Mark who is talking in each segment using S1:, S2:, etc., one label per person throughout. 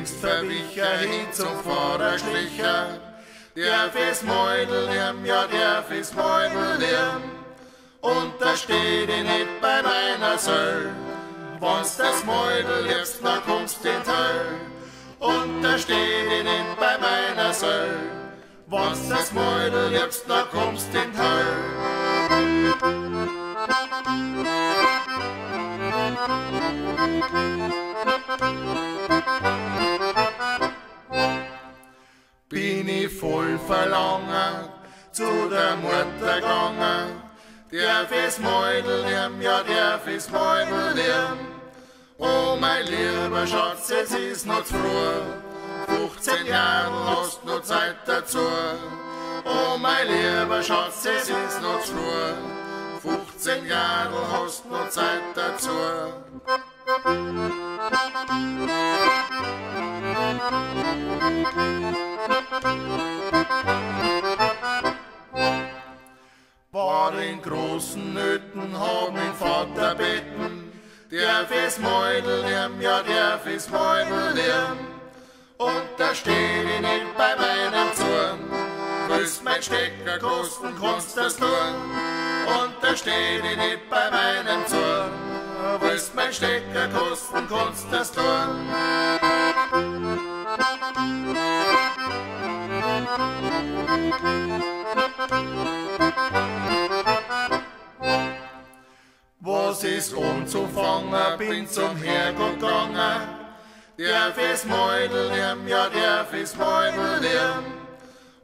S1: längst verwicher hin zum Pfarrer schlicher. Darf ich's Mäudel nehmen, ja darf ich's Mäudel nehmen, und da steht ich nicht bei meiner Söll. Wenn's das Mäudel liebst, dann kommst in die Höll. Und da steht ich nicht bei meiner Söll. Wenn's das Mäudel liebst, dann kommst in die Höll. Bin ich voll Verlangen zu der Mutter gegangen. Darf ich's Mäudel nehmen, ja darf ich's Mäudel nehmen. Oh mein lieber Schatz, es ist noch zu früh, 15 Jahre hast noch Zeit dazu. Oh mein lieber Schatz, es ist noch zu früh, 15 Jahre hast noch Zeit dazu. War in großen Nöten, hab mein Vater beten, darf ich's Mäudel nehmen, ja darf ich's Mäudel nehmen. Und da steh ich nicht bei meinem Zorn, willst mein Stecker kosten, kannst das tun. Und da steh ich nicht bei meinem Zorn, willst mein Stecker kosten, kannst das tun. Was ist umzufangen, bin zum Herrgott gegangen. Darf ich's Mäudel nehmen, ja darf ich's Mäudel nehmen.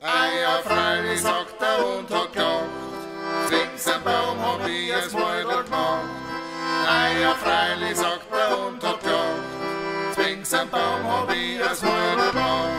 S1: Ei, ja freilich, sagt er und hat gelacht. Zwings am Baum hab ich das Mäudel gemacht. Ei, ja freilich, sagt er und hat gelacht. Zwings am Baum hab ich das Mäudel gemacht.